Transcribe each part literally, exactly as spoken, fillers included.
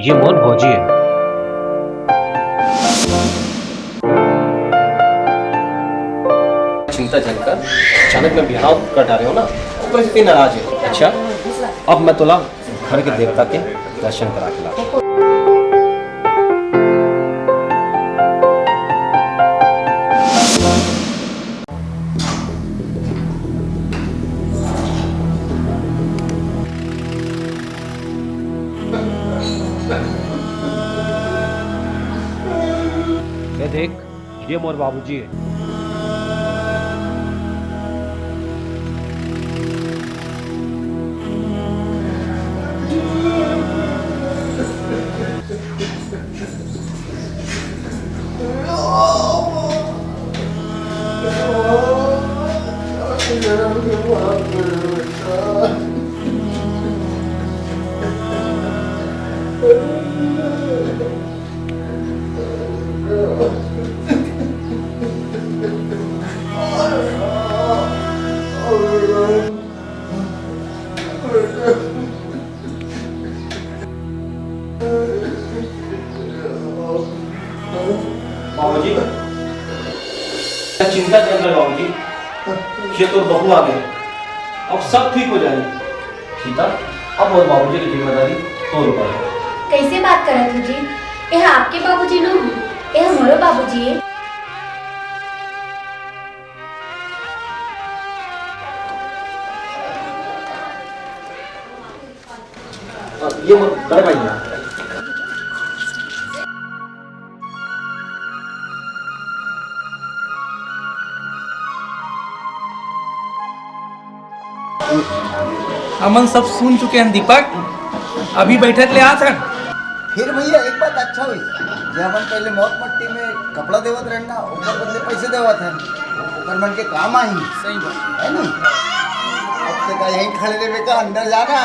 ये मोर भौजी है। चिंता झन कर, अचानक मैं बिहाव कर डारे हंव ना, ओकर सेती नाराज है। अच्छा, अब मैं तोला घर के देवता के दर्शन करा के लाहूं। ये देख, ये मोर बाबूजी है। बाबूजी, चिंता झन कर बाबूजी, ये तोर बहू आ गे, अब सब ठीक हो जाही। सीता, अब मोर बाबूजी के जिम्मेदारी तोर ऊपर है। कइसे बात करत हो जी? एह आपके बाबूजी नो हे, एह मोरो बाबूजी हे। ये मोर बड़े भाई हे। हमन सब सुन चुके हन दीपक, अभी बैठक ले आत हन। फिर भैया एक बात अच्छा होइस, जे हमन पहले मौत मट्टी में कपड़ा देवत रहन ना, ओकर बदले पैसे देवत हन, ओकर मन के काम आही। सही बात। है नी? अब तो का यहीं खड़े रहे का, अंदर जाना।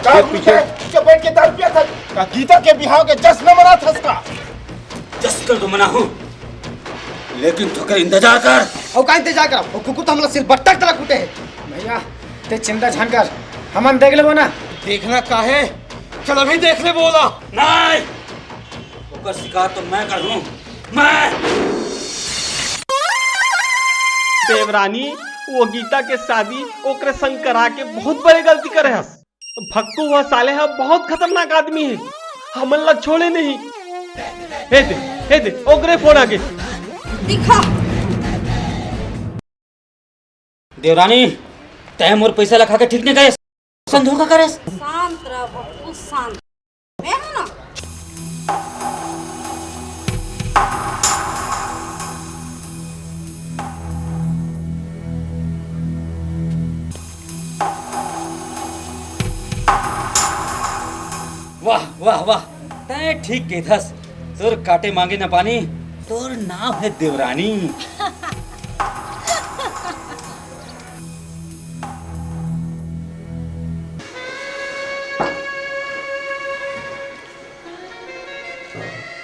का पीछे बैठ के दारू पिया था? का गीता के बिहाव के जश्न मनात हस का? जश्न तो मनाहूं, लेकिन थोकर इंतजार कर। अउ का इंतजार करब? वो कुकुर तो हमला सिल बट्टा के तरह कूटे हे। भैया, ते चिंता झन कर, हमन देख लेबो ना। देखना का हे? चल अभी देख लेबो ओला। नहीं, ओकर शिकार तो मैं करहूं, मैं। देवरानी, वो गीता के शादी ओकरे संग करा के बहुत बड़े गलती करे हस। भक्कू, वो साले ह बहुत खतरनाक आदमी हे, हमन ला छोड़े नहीं। हे दे, हे दे, ओकरे फोन आगे। दिखा। देवरानी, तैं मोर पैसा ला खा के ठीक नहीं करे, संग धोखा करे। शांत रह भक्कू, शांत। मैं हूं ना। वाह, वाह, वाह, तैं ठीक कहिथस। तोर काटे मांगे न पानी, तोर नाम हे देवरानी।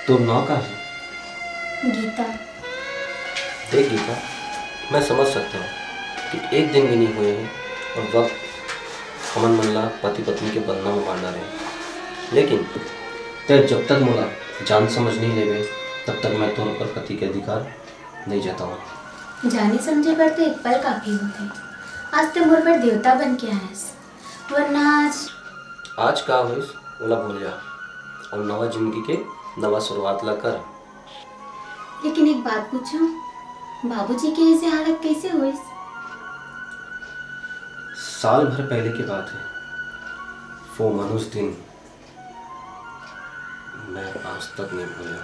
तोर नाम का हे? गीता। देख गीता, मैं समझ सकता हूँ कि एक दिन भी नहीं हुए हैं और वक्त हमन मन ला पति पत्नी के बंधना में बांध डारे, लेकिन तै जब तक मोला जान समझ नहीं लेबे, तब तक मैं तोर ऊपर पति के अधिकार नहीं जताऊँ। जाने समझे बर तो एक पल काफी होथे। आज तो मोर बर देवता बन के आयस, वरना आज आज का होइस, ओला भूल जा अउ नवा जिंदगी के नवा शुरुआत ला कर। लेकिन एक बात पूछूं, बाबूजी के ऐसे हालत कैसे होइस? साल भर पहले की बात है, वो मानुष दिन मैं आज तक नहीं भूला।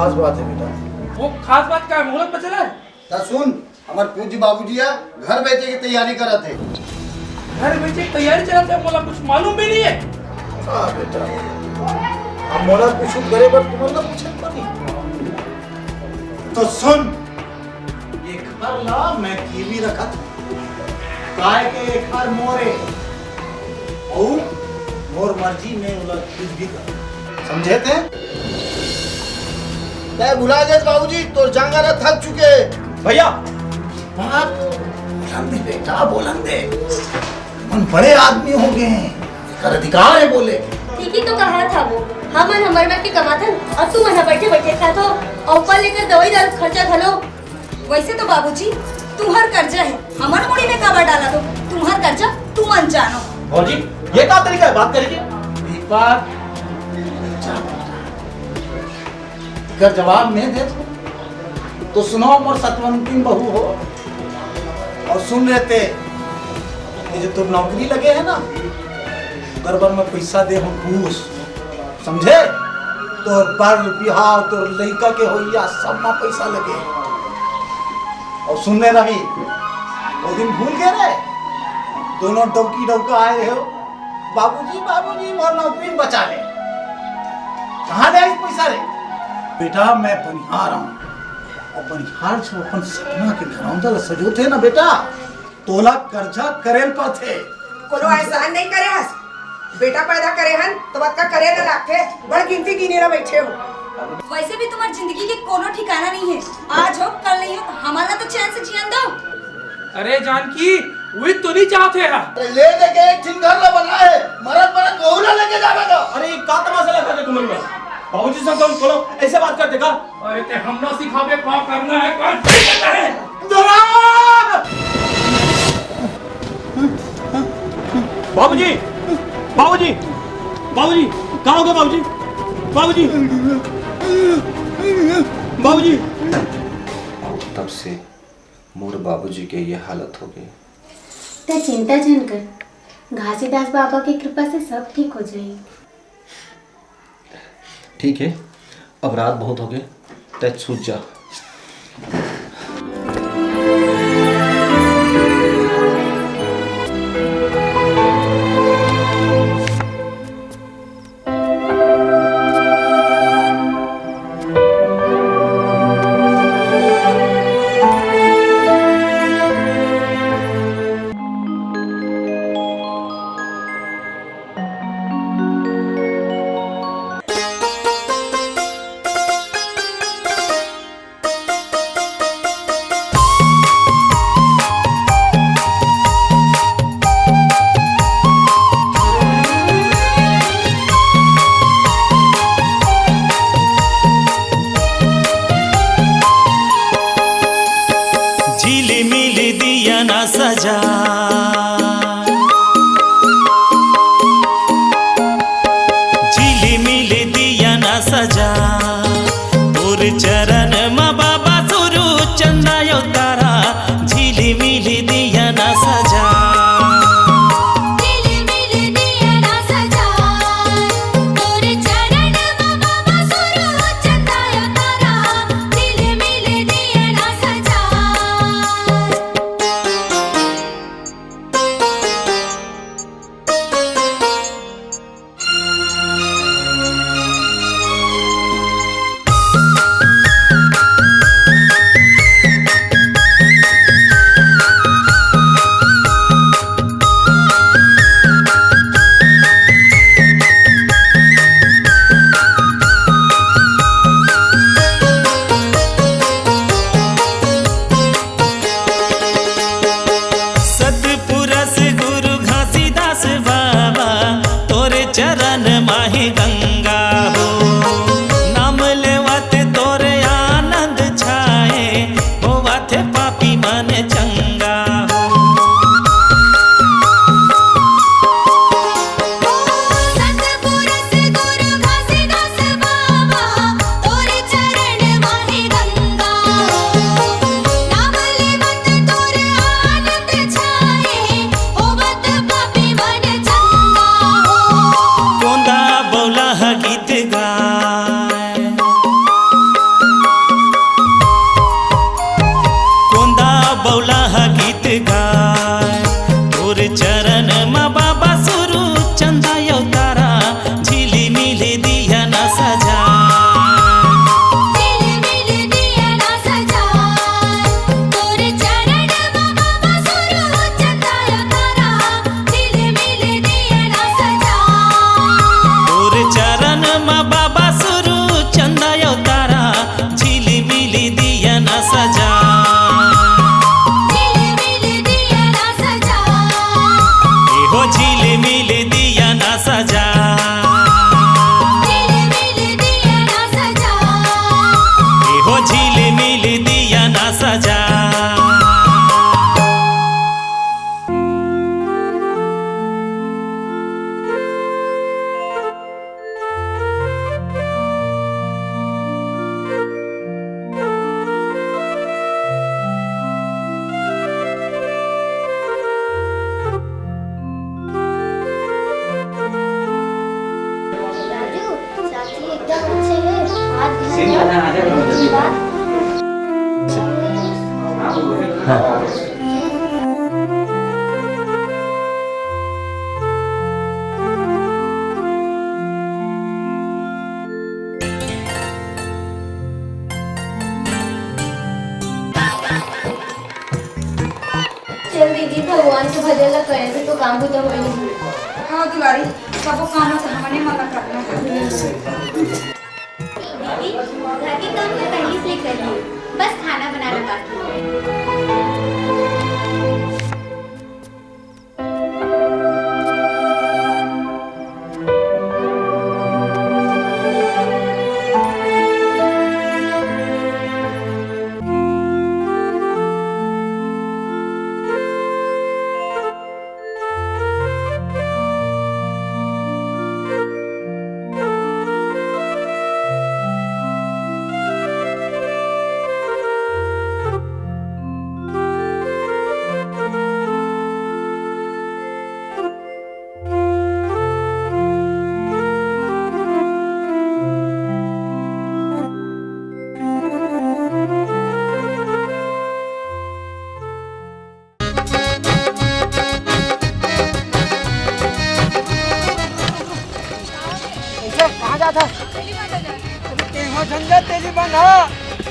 खास बात है बेटा। वो खास बात का है, मुहूर्त पे चला है। त सुन, हमर पूज्य बाबूजी ह घर बेचे के तैयारी करत हे। घर बेचे के तैयारी चलत हे, मोला कुछ मालूम भी नहीं है। हाँ बेटा, अब मोला कुछ करे बर तुमन ला पूछे पड़ी। तो सुन, ये घर ला मैं गिरवी रखत हूँ, काय के ये घर मोरे, अउ मोर मर्जी में ओला कुछ भी कर, समझे ते? तै भुला गेस बाबूजी, तोर जांगर ह थक चुके। भैया, बात बोलन दे बेटा, बोलन दे। मन बड़े आदमी हो गए हैं, एकर अधिकार है बोले के। ठीक ही तो कहा था वो, हमन हमर बर के कमाथन अउ तुमन ह बैठे बैठे खाथो, अउ ऊपर लेकर दवाई दारू खर्चा घलो। वैसे तो बाबूजी, तुम्हर कर्जा है, हमर मुड़ी में काबर डालत हो? तुम्हर कर्जा तुमन जानो। भौजी, ये का तरीका है बात करे के? दीपक, अगर जवाब नहीं दे तो, तो सुनो मोर सतवंतिन बहू हो, अउ सुन रहे ते, ये जो तुम नौकरी लगे है ना, गड़बड़ में पैसा दे हम घूस, समझे? तोर बर बिहाव, तोर लइका के होइया, सब मा पैसा लगे। अउ सुन ले रवि, वो दिन भूल गए रे, दोनों डौकी डौका आए रहे हो, "बाबूजी, बाबूजी, मोर नौकरी बचा ले।" कहाँ ले आइस पैसा रे? बेटा, मैं बनिहार हूँ, अउ बनिहार जो अपन सपना के घरौंदा ला सजोथे ना बेटा, तोला कर्जा करे ल परथे। कोनो एहसान नहीं करे हस। बेटा पैदा करे हन, तो अतका करे न लागथे, बड़ गिनती गिने ला बैठे हो। वैसे भी तुम्हार जिंदगी के कोनो ठिकाना नहीं है, आज हो, कल नहीं हो, तो हमारा तो चैन से जियन दो। अरे जानकी, वही तो नहीं चाहते हैं। अरे ले दे के एक ठिन घर ला बना है, मरत मरत बहू ला लेके जावे तो। अरे ये का तमाशा लगा दे तुमन में? बाबूजी से कौन बोलो, ऐसे बात करते का? अरे ते हमला सिखाबे का करना है, का नहीं करना है? बाबूजी, बाबूजी, बाबूजी, का हो गया बाबूजी? बाबूजी, बाबूजी। तब से मोर बाबूजी के ये हालत हो गई। ते चिंता झन कर, घासीदास बाबा के कृपा से सब ठीक हो जाई। ठीक है, अब रात बहुत हो गए, तै सूत जा। झिलिमिल दिया ना सजा, झिलिमिल दिया ना सजा, तोर चरण मा बाबा सुरु चंदा अवतारा, झिलिमिल दिया ना सजा। झिलिमिल दिया ना सजा, तोर चरण मा बाबा सुरु चंदा अवतारा, झिलिमिल दिया ना सजा। पौला ह गीत गाय, तोर चरण म बाबा सुरू चंदा अवतारा, झिलिमिल दिया न सजा। झिलिमिल दिया न सजा, तोर चरण म बाबा सुरू चंदा अवतारा, झिलिमिल दिया न सजा। तोर चरण म बाबा सुरू चंदा अवतारा, झिलिमिल दिया न सजा। झिलिमिल दिया न सजा। ए हो झिलिमिल दिया न सजा। झिलिमिल दिया न सजा। ए हो झिलिमिल दिया न सजा। राजू, साथी एकदम अच्छे हैं। आज भी सिंह बना आ जाए, जल्दी। हाँ। चल दीदी, भगवान के भजन ला करे से तो काम बुता होई नहीं। हाँ दुलारी, सबो काम तो हमने मन ला करना है। दीदी, घर के काम तो पहले से कर लिए, बस खाना बनाना बाकी है। कहाँ जाता? अरे तेहो झंझट तेजी बंधा,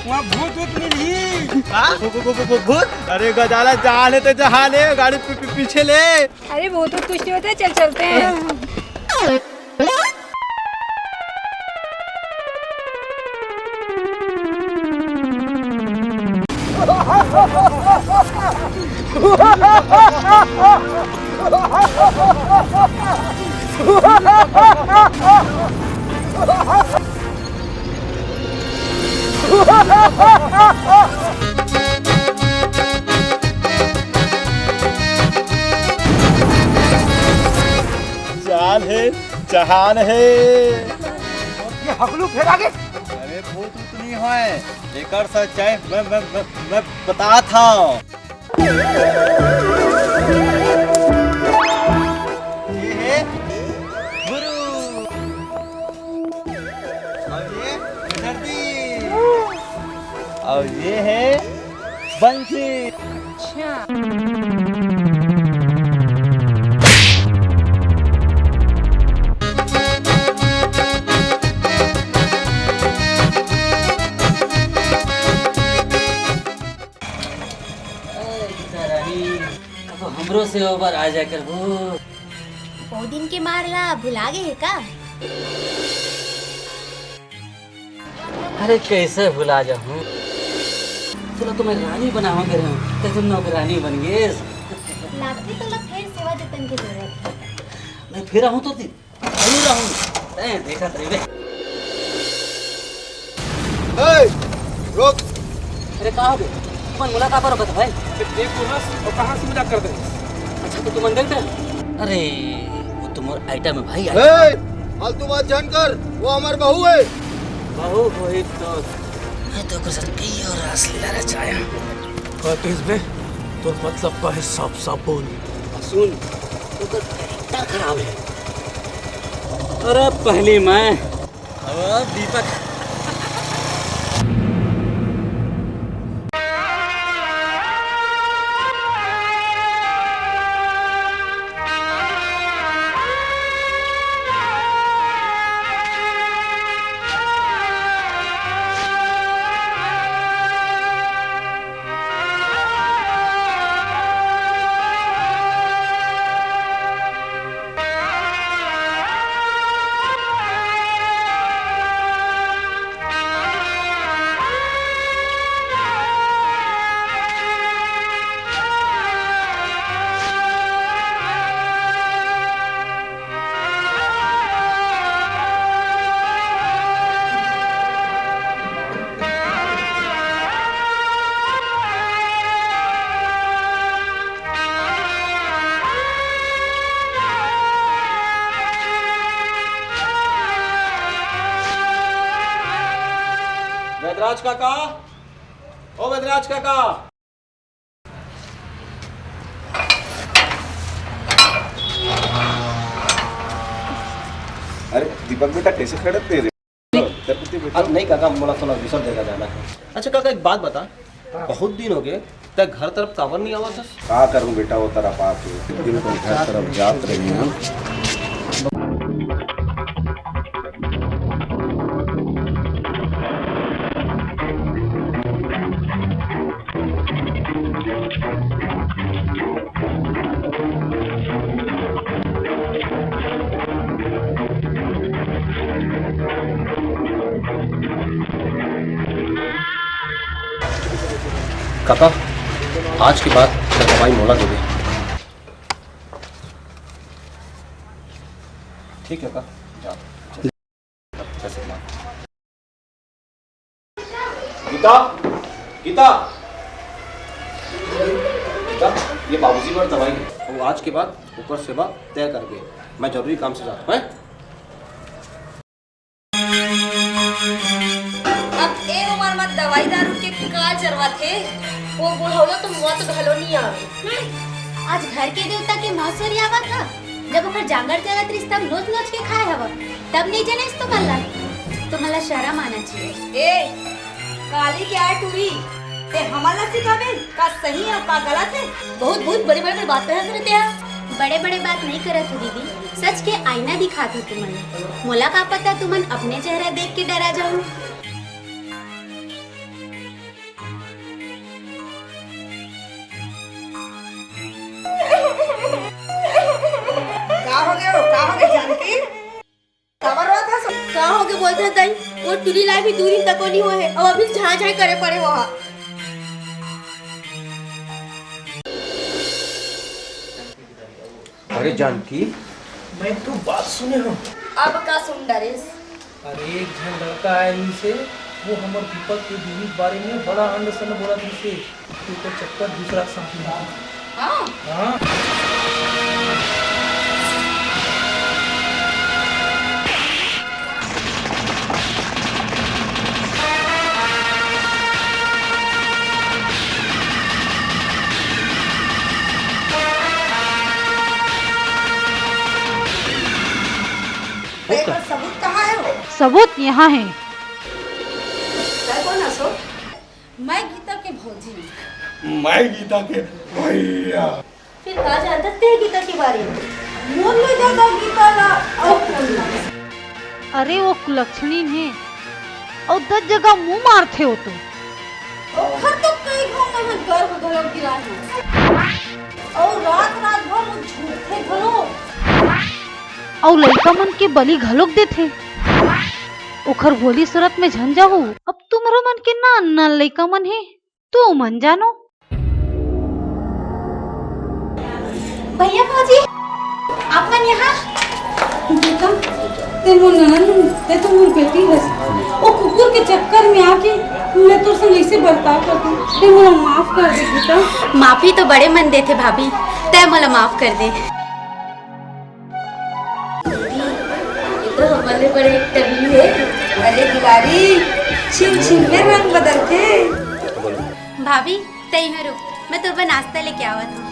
वहाँ भूत भूत मिलही। भू-, भू-, भू-, भू-, भू-, भूत? अरे गजाला, जहाँ ले तो जहाँ ले, गाड़ी पी-, पी-, पीछे ले। अरे भूत भूत कुछ नहीं होता, चल चलते हैं। जान हे, जहान हे। ये हगलू फेर आगे। अरे भूत उतनी है, एकर सच्चाई मैं, मैं, मैं, मैं बतात हँव। ये हे गुरु। अउ ये धरती। अउ ये हे बंसी। अच्छा। अरे गीता रानी, अब हमरो से ओ बार आ जाए करबू। ओ दिन के मार ला भुला गे हे का? अरे कैसे भुला जाहूँ? तोला तो मैं रानी बनावा करे हँव, तैं तो नौकरानी बन गेस। लागथे तोला फेर सेवा जतन के जरूरत हे। मैं फेर आहूँ तो ती-, जरूर आहूँ। तैं देखत रहिबे। ए, रोक। अरे का हो गे? तुमन मोला काबर रोकत भाई? एक बोनस और कहाँ से मजाक कर दे? अच्छा तो तुमन देख रहे? अरे वो तो मोर आइटम है भाई, आइटम। ए, फालतू बात जान कर, वो हमार बहू है। बहू होही तो मैं तो ओकर साथ कई और रासलीला रचाया। कहते बे, तोर मतलब का है, साफ साफ बोल। सुन, ओकर कैरेक्टर खराब है। अरे पहली मैं, अब दीपक। काका, ओ बैद्यनाथ काका। अरे दीपक बेटा, कैसे खड़त नहीं रे? तेरे को तो बेटा अब नहीं काका, मोला थोड़ा दूसर जगह जाना है। अच्छा काका, एक बात बता, बहुत दिन हो गए, तै घर तरफ काबर नहीं आवत हस? का करूं बेटा, वो तरफ आके दिन भर घर तरफ जात रहे हैं। काका, आज के बाद दवाई मोला देबे। ठीक है काका, जा। गीता, गीता, गीता, ये बाबूजी बर दवाई है। वो आज के बाद ओकर सेवा तय करबे। मैं जरूरी काम से जात हूँ, हैं? अब ए उमर म दवाई दारू के का जरूरत हे? वो बुढ़ौलो तो मुआ तो घलो नहीं आवे। हम्म, आज घर के देवता के महसोरी आवत ह। जब ओकर जांगर चलत रिस तब नोच नोच के खाए हव, तब नहीं जने इस तुमन ला। तुमन ला शरम आना चाहिए। ए, काली के आए टूरी, ते हमन ला सिखाबे का सही अउ का गलत हे? बहुत बहुत बड़े बड़े बात करत रहे ते हा। बड़े बड़े बात नहीं करत हो दीदी, सच के आईना दिखात हो तुमन ला। मोला का पता तुमन अपने चेहरा देख के डरा जाओ। का हो गयो? का हो गयो जानकी? काबर रोत हस? का हो गयो बोलत हस दाई? वो टूरी ला भी दू दिन तको नहीं होए हे, अब अभी झाय झाय करे पड़े वो हा। अरे जानकी, मैं तो बात सुने हूँ। अब का सुन डरेस? अरे, एक झन लड़का आए रहिस हे, वो हमर दीपक के बीवी के बारे में बड़ा अंड संड बोलत रहिस हे। तू तो चक्कर दूसरा के साथ में। हाँ? हाँ। तेरे पास सबूत कहाँ है वो? सबूत यहाँ है। तै कोन हस? मैं गीता के भौजी। मैं गीता के भैया। फिर का जानत ते गीता के बारे में? मोर ले ज्यादा गीता ला अउ कोन ला? अरे वो कुलक्षणी हे, अउ दस जगह मुंह मारथे वो तो। ओखर तो कई घाव मैं गर्भ घलो गिरा हूँ। अउ रात रात भर वो झूठे घलो। अउ लइका मन के बलि घलोक देथे। ओखर भोली सूरत में झन जाहू। अब तुम्हरो मन के नान नान लइका मन हे, तुमन जानो। भैया भौजी, आप मन यहाँ? बेटा, ते मोर ननद, ते तो मोर बेटी हस। ओ कुकुर के चक्कर में आके मैं तोर संग ऐसे बर्ताव करती। ते मोला माफ कर दे बेटा। माफी तो बड़े मन देथे भाभी, तै मोला माफ कर दे। दीदी, ये तो हमर ले बड़े एक टगली हे। अरे दुलारी, छिम छिम में रंग बदलथे। भाभी, तै इहाँ रुक, मैं तोर बर नाश्ता लेके आवत हूँ।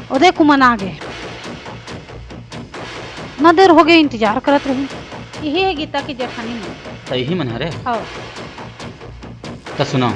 ओ देख, उमन आ गे। ना देर हो गई, इंतजार करत रही। यही है गीता की जेठानी मन। त यही मन हरे? हाँ। त सुनाओ।